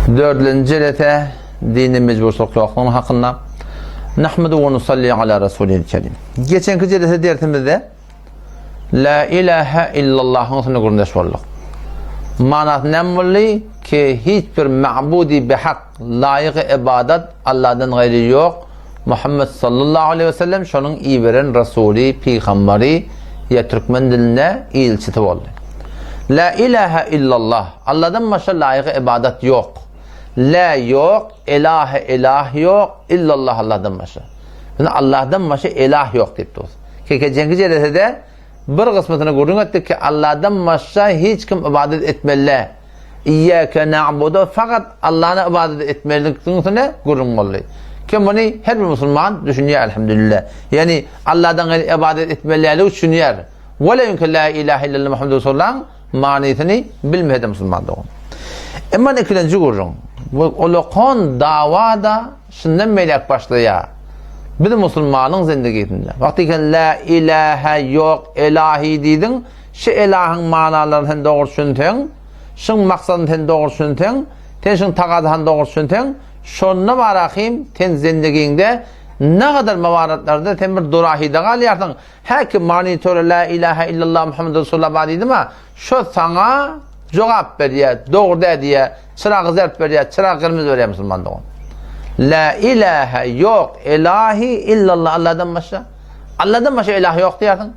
Dördülenji jelese dinde mejburçylyk ýoklugyny hakynda. Nahmedu we nusalli ala rasulil kerim. Geçenki jelese dersimizde La ilahe illallahyň üstünde gürrüňdeş bolduk. Manasy näme boldy? Ki hiç bir ma'budi bihak, laýyk ibadat Allahdan gaýry ýok. Muhammed sallallahu aleyhi ve sellem şonuň iberen rasuly, pygambary ýa türkmen dilinde ilçisi boldy. La ilahe illallah. Allahdan başga laýyk ibadat ýok. La ýok, ilahe ilah ýok, illallah Allahdan başga. Indi Allahdan başga ilah ýok diýip duruz. Keçenki jelesede bir gysmysyny gürrüň etdik ki, Allahdan başga hiç kim ibadat etmeli. Iyyake na'budu fakat Allah'a ibadat etmelilikdiň üstüne gürrüň boldy. Kim muny her bir musulman düşünýär elhamdülillah. Ýani Allahdan gaýry ibadat etmeliligi düşünýär. Weleýinki la ilahe illallah Muhammedur Resulullah manysyny bilmese-de musulman dogan. Emma ikilenji gürrüň. Bu ulakan dawa da şundan beýläk başlaýar. Biz musulmanyň zindigisinde. Wagty eken la ilahe ýok elahi diýdiň, şu elahyň manalaryny sen dogry düşünseň, şuň maksadyny sen dogry düşünseň, sen şuň tagazyny dogry düşünseň, şonda barahym sen zindigiňde ne gadar mawaratlarda sen bir durahide galýarsyň. Häki monitora la ilahe illallah Muhammed Resulullah bar diýdim-a, şo saňa jogap berýär, dogry däl diýýär, çyragy zert berýär, çyragy gyrmyzy berýär musulman dogan. La ilahe ýok, ilahi illallah Allahdan başga. Allahdan başga ilah ýok diýýärsiň.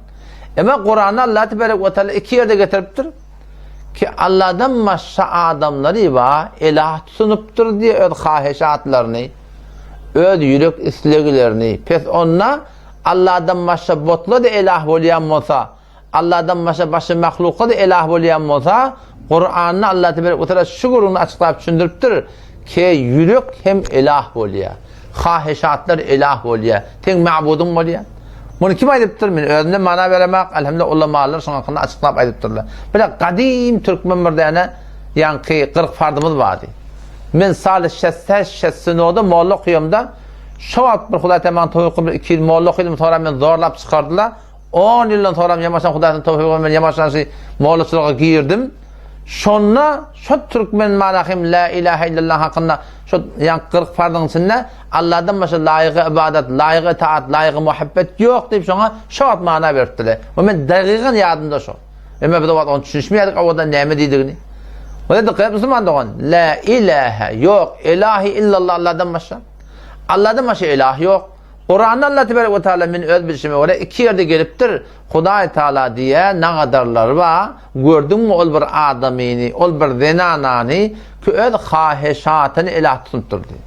Emma Kuranda Allah tebarek we taala iki ýerde getiripdir ki Allahdan başga adamlary ba ilah tutunypdyr diýe öz haheşatlaryny, öz ýürek isleglerini. Pes onda Allahdan başga botla-da elah bolýan bolsa, Allahdan başga başga mahlukla-da elah bolýan bolsa, Kuranda Allah tebarek we taala şu gürrüňini açyklap düşündiripdir ki ýürek hem elah bolýar. Haheşatlar elah bolýar. Seň ma'budyň bolýar. Muny kim aýdypdyr? Men özümden mana beremak, elhamdülillah ulamalar şoň hakynda açyklap aýdypdyrlar. Bir gadym türkmen bir däne ýaňky 40 fardymyz bardy. Men saly şesse şessinoda molla okuyamda şo wagt bir Hudaý maňa towfyk bir 2 ýyl molla okydym, sonra men zorlap çykardylar. 10 ýyldan sonra ýamaşan Hudaýdan towfyk men ýamaşan şu mollaçylyga girdim. Şonda şo türkmen manahim la ilahe illallah hakynda şo ýa 40 fardyň içinde Allahdan başga laýygy ibadat, laýygy itaat, laýygy muhabbet ýok diýip şoňa şo wagt mana beripdiler. We men dagygan ýadymda şo. Emma biz o wagt ony düşünişmeýärdik owadan näme diýdigini. Muny dikkat musulman dogan. La ilahe ýok, ilahi illallah Allahdan başga. Allahdan başga ilah ýok. Kuranda Allah tebarek we taala men öz bilşime görä iki ýerde gelipdir. Hudaý Taala diýä nagadarlary bar. Gördüňmi ol bir adamyny, ol bir zenanany ki öz haheşatyny ilah tutunypdyr diýip.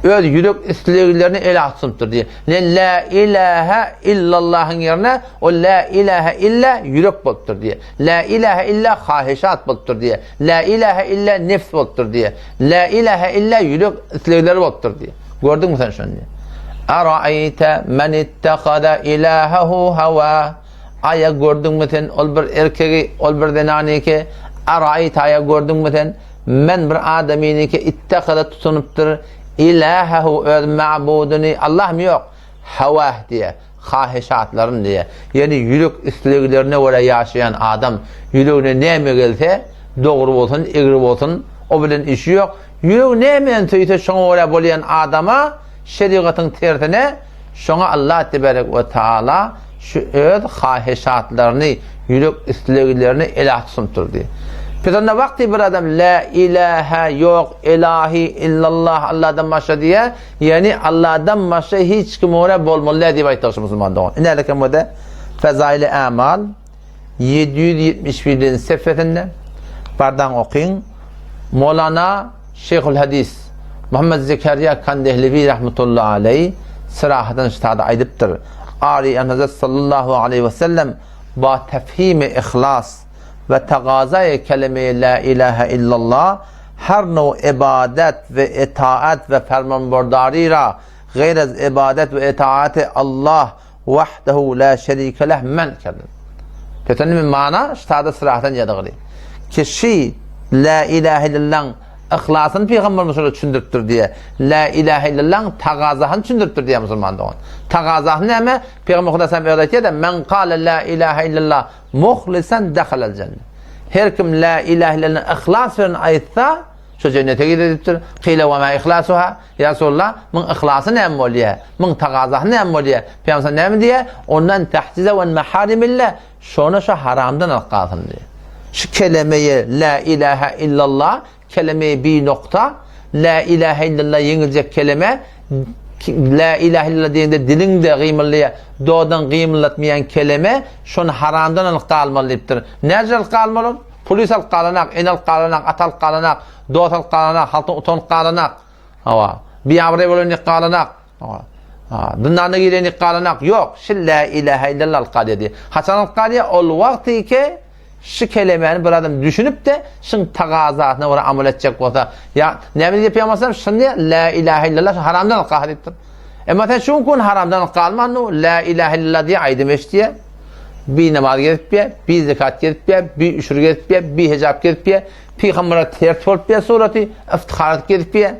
Öz ýürek isleglerini ilah tutunypdyr diýip. Ne la ilahe illallahyň ýerine o la ilahe illa ýürek bolupdyr diýip. La ilahe illa haheşat bolupdyr diýip. La ilahe illa nefs bolupdyr diýip. La ilahe illa ýürek islegleri bolupdyr diýip. Gördüňmi sen şony? Araýte men ittahaza ilahehu hawa. Aýa gördüňmi sen ol bir erkegi, ol bir zenany ki, Araýte aýa gördüňmi sen men bir adamyny ki ittahaza tutunypdyr ilahehu öz ma'budyny Allahmy ýok hawah diýe haheşatlaryny diýe. Ýani ýürek isleglerine görä ýaşaýan adam ýüregine näme gelse, dogry bolsun, egri bolsun, o bilen işi ýok. Ýüregi nämäni söýse şoňa görä bolýan adama şerigatyň tersine şoňa Allah tebarek we taala şu öz haheşatlaryny, ýürek isleglerini elah tutunypdyr diýip. Pes onda wagty bir adam la ilahe ýok ilahi illallah Allahdan başga diýe, ýani Allahdan başga hiç kim görä bolmaly däl diýip aýtdy şu musulman dogan. Ine kem bolsa Fezaili Amal 771-nji sefesinde bardan okyň. Molana Şeýhul Hadis Muhammed Zekeriýa Kandehlewi rahmetullahi aleý syrahadan ştada aýdypdyr. Ari an Hazret sallallahu aleýhi we sellem ba tefhimi ihlas we tagazaýy kelime la ilahe illallah her now ibadet we itaat we fermanbardary ra gayr az ibadet we itaati Allah Wahdehu la şerike leh men kerdim. Tötenli bir mana ştada syrahdan ýadygyly. Kişi la ilahe illallaň yhlasyny pygamberimiz şola düşündiripdir diýe. La ilahe illallaň tagazasyny düşündiripdir diýe musulman dogan. Tagazasy näme? Pygamber Huda sallam özi aýtýar-da, men kale la ilahe illallah muhlisan dehalal cennet. Her kim la ilahe illallah yhlas bilen aýtsa, Şo jennete girer diýipdir. Kyle we ma ihlasuha? Ýa Resulallah, muň yhlasy näme bolýar? Muň tagazasy näme bolýar? Pygamber näme diýýär? Ondan tahzize we maharimillah, şony şo haramdan alyp galsyn diýýär. Şu kelemeyi la ilaha illallah, kelemeyi bi nokta, la ilaha illallah ýeňiljek keleme, la ilaha illallah diýende diliň-de gymyldaýar, dodaň gymyldatmaýan keleme, şony haramdan alyp galmaly diýipdir. Näce alyp galmaly ol? Polis alyp galanak, ene alyp galanak, ata alyp galanak, dost alyp galanak, halkdan utanyp galanak. Hawa. Biabraý bolan ýek galanak. Hawa. Ha, zyndana giren ýek galanak. Ýok, şu la ilaha illallah alyp galýar diýýär. Haçan alyp galýar? Ol wagty ki şu kelemäni bir adam düşünip-de, şuň tagazasyna görä amal etjek bolsa, ýa näme diýip pygamber şuny diýýär, la ilaha illallah şu haramdan alyp galýar diýipdir. Emma sen şu gün haramdan alyp galman, la ilaha illallah diýip aýdym eşitýär. Bi namaz gezip, bi zekat gezip, bi üşür gezip, bi hijap gezip, Pygambere ters bolup bir suraty iftihar edip gezip bir.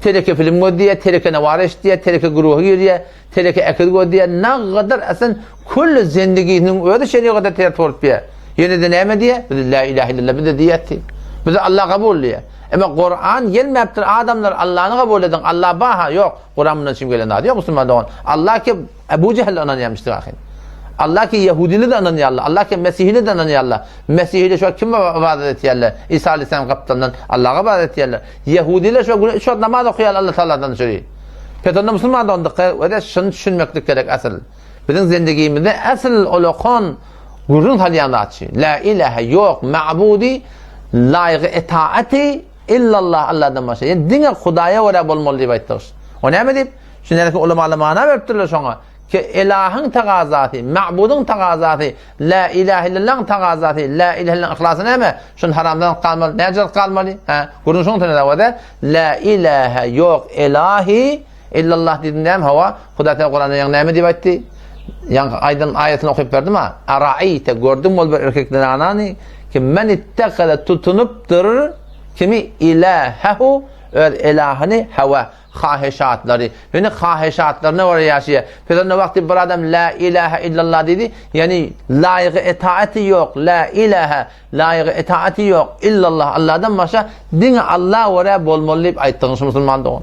Teleke film gözleýär, teleke nawar eşitýär, teleke güruha girýär, teleke äkiz gözleýär. Nagadar aslyn külli zendigisiniň özi şerigata ters bolup bir. Ýene-de näme diýýär? Biz la ilahe illallah bize diýýär. Bizi Allah kabul diýýär. Emma Kur'an gelmäpdir, adamlar Allahny kabul ediň, Allah baha ýok. Kur'an mundan çym gelen zady ýok musulman dogan. Allah ki Ebu Jehil ynanýarmyşdyr ahyn. Allah ki Ýehudiler de ynanýarlar, Allah ki Mesihiler de ynanýarlar. Mesihiler şu kime ybadat etýärler? İsa Aleyhisselam gapdalyndan Allaha ybadat etýärler. Ýehudiler şu güne üç wagt namaz okaýarlar Allah Taala'dan şöyle. Pes onda musulman da onda öde şuny düşünmeklik gerek asyl. Biziň zendigimizde asyl olakan gürrüň salýan zatçy. La ilahe ýok ma'budi laýygy etaati illallah Allahdan başga. Ýani diňe Hudaýa görä bolmaly diýip aýtdyk. O näme diýip? Şu nädeki ulamalar mana beripdirler şoňa. Ki ilahyň tagazasy, ma'budyň tagazasy, la ilahe illallahyň tagazasy, la ilahe illallah yhlasy näme? Şun haramdan galmaly, näce galmaly? Ha, gürrüň şoň tene wada. La ilahe ýok ilahi illallah diýdim näme hawa? Hudaý Teala Kuranda ýaň näme diýip aýtdy? Ýaň aýdan aýatyny okyp berdim ha. Araýte gördüm ol bir erkek zenanany ki men ittehada tutunypdyr kimi ilahehu öz ilahyny hawa haheşatlary, ýöne haheşatlaryna görä ýaşaýar. Pygamber wagty bir adam la ilahe illallah diýdi, ýani laýygy etaati ýok, la ilahe laýygy etaati ýok, illallah Allahdan başga diňe Allaha görä bolmaly diýip aýtdygyň şu musulman dogan.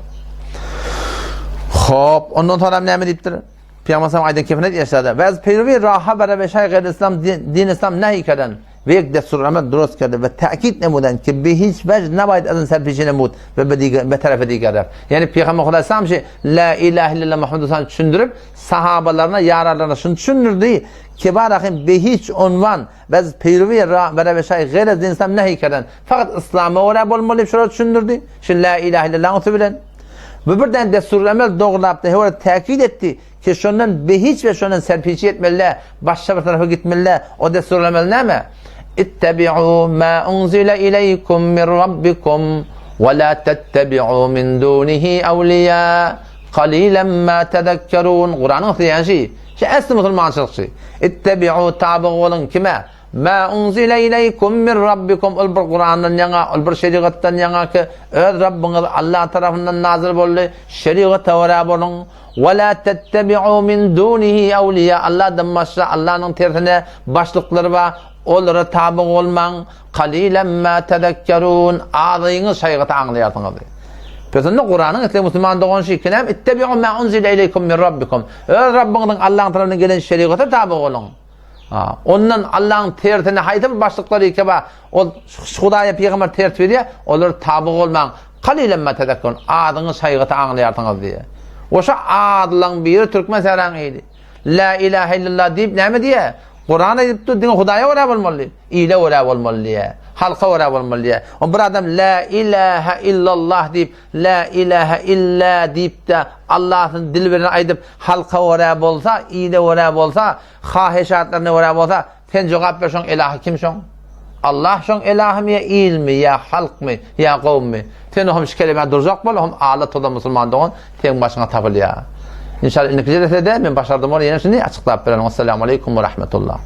Hop, ondan soňra näme diýipdir? Pygamber sallam aýdan kefenet ýaşady. Ve az peyruvi raha bere ve şay gayr islam din islam nahi keden. Ve yek destur amel durust kerdi ve tekit nemuden ki bi hiç vec nebayid azın serpişi nemud ve be diger be tarafa diger raf. Yani Peygamber Aleyhisselam şey la ilahe illallah Muhammed Resulullah düşündürüp sahabalarına yararlarına şunu düşündürdü ki barahim bi hiç unvan ve peyruvi ra ve ve şay gayr din islam nahi keden. Fakat İslam'a göre bolmaly şura düşündürdü. Şu la ilahe illallah bilen. Ve birden destur amel doğrulaptı. Hewara tekit etti. Ki şondan behiç we şondan serpiçi etmeli, başga bir tarapa gitmeli. O desturlamaly näme? Ittabi'u ma unzila ileýkum min rabbikum we la tattabi'u min dunihi awliya qalilan ma tezekkerun. Kuranyň isleýän şi. Şi esli musulmançylyk şi. Ittabi'u taby boluň kime? Ma unzila ileýkum min rabbikum ol bir Kurandan ýaňa, ol bir şerigatdan ýaňa ki öz Rabbiňiz Allah tarapyndan nazil boldy. Şerigata görä boluň. Ve la tettebi'u min dunihi awliya Allahdan başga Allahnyň tersine başlyklar bar, olara taby bolmaň. Kalilen ma tezekkerun azyňyz şaýgaty aňlaýarsyňyz. Pes onda Kuranyň islegi musulman dogan şu ki näme ittebi'u ma unzile ileýkum min rabbikum. Öz Rabbiňiziň Allahň tarapyndan gelen şerigata taby boluň. Ondan Allah'ın tersine haýsy bir başlyklar ýeke bar, ol Hudaýa pygamber ters berýär, olara taby bolmaň. Kalilen ma tezekkerun adyňyz şaýgaty aňlaýarsyňyz diýýär. Oşa adlaň biri türkmen sähraň ili. La ilahe illallah diýip näme diýýär? Kuran aýdypdy, diňe Hudaýa görä bolmaly diýip, ile görä bolmaly diýýär. Halka görä bolmaly diýýär. O bir adam la ilahe illallah diýip, la ilahe illa diýip-de Allah'yň dili bilen aýdyp, halka görä bolsa, ile görä bolsa, haheşatlaryna görä bolsa, sen jogap ber şoň ilahy kim şoň? Allah şoň ilahymy ýa ilmi, ýa halkmy, ýa gowmy? Sen ohm şu kelemä durjak bol, ohm ala toza musulman dogan seň başyňa tapylýar. İnşallah indiki jelesede men başardym ony ýene şuny açyklap bererin. Assalamu aleýkum we rahmetullah.